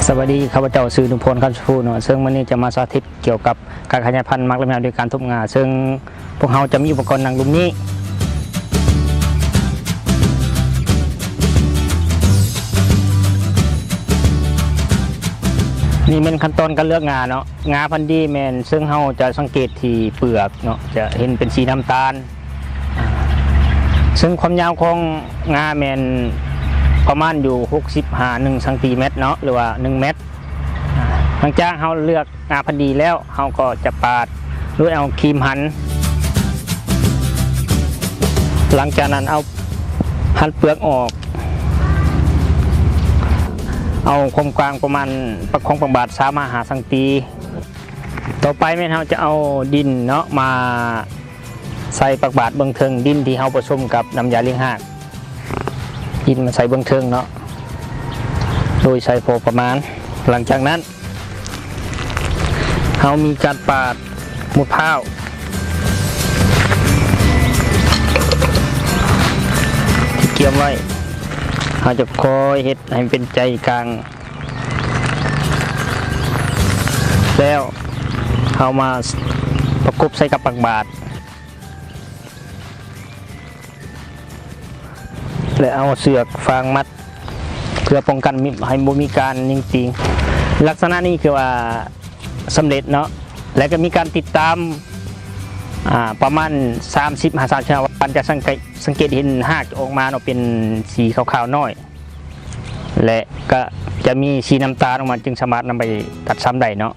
ສະບາຍດີ ຂ້າພະເຈົ້າຊື່ ໜຸ່ມພອນ ຄຳຊະພູເນາະ ເຊິ່ງມື້ນີ້ຈະມາສາທິດກ່ຽວກັບການຂະຫຍາຍພັນໝາກລຳໄຍດ້ວຍການທຸບງາ ເຊິ່ງພວກເຮົາຈະມີອຸປະກອນດັ່ງລຸ່ມນີ້. ນີ້ແມ່ນຂັ້ນຕອນການເລືອກງາເນາະ, ງາພັນດີແມ່ນເຊິ່ງເຮົາຈະສັງເກດທີ່ເປືອກເນາະ ຈະເຫັນເປັນສີນ້ຳຕານ. ເຊິ່ງຄວາມຍາວຂອງງາແມ່ນປະມານຢູ່ຫົກສິບຫາໜຶ່ງຊັງຕີແມັດເນາະ ຫຼືວ່າໜຶ່ງແມັດ. ຫຼັງຈາກເຮົາເລືອກງາພັນດີແລ້ວ ເຮົາກໍຈະປາດໂດຍເອົາຄີມຫັນ. ຫຼັງຈາກນັ້ນເອົາຫັນເປືອກອອກ ເອົາຄວາມກວ້າງປະມານປາກຂອງປາກບາດສາມມາຫາຫ້າຊັງຕີ. ຕໍ່ໄປແມ່ນເຮົາຈະເອົາດິນເນາະມາ ໃສ່ປາກບາດເບື້ອງເທິງ, ດິນທີ່ເຮົາປະສົມກັບນ້ຳຢາລ້ຽງຮາກ, ດິນມາໃສ່ເບື້ອງເທິງເນາະ ໂດຍໃສ່ພໍປະມານ. ຫຼັງຈາກນັ້ນ ເຮົາມີການປາດໝົດພ້າວທີ່ກຽມໄວ້, ເຮົາຈະຄ່ອຍເຮັດໃຫ້ເປັນໃຈກາງ ແລ້ວເຮົາມາປະກົບໃສ່ກັບປາກບາດ ແລະ ເອົາເຊືອກຟາງມັດ ເພື່ອປ້ອງກັນມິ ໃຫ້ບໍ່ມີການຍິງຕີງ. ລັກສະນະນີ້ຄືວ່າສຳເລັດເນາະ ແລະ ກໍມີການຕິດຕາມ ອາ ປະມານສາມສິບຫາສາມສິບຫ້າວັນ ຈະສັງເກດ ສັງເກດເຫັນຮາກຈະອອກມາເນາະ ເປັນສີຂາວໆໜ້ອຍ ແລະ ກໍຈະມີສີນ້ຳຕານອອກມາ ຈຶ່ງສາມາດນຳໄປຕັດຊຳໄດ້ເນາະ.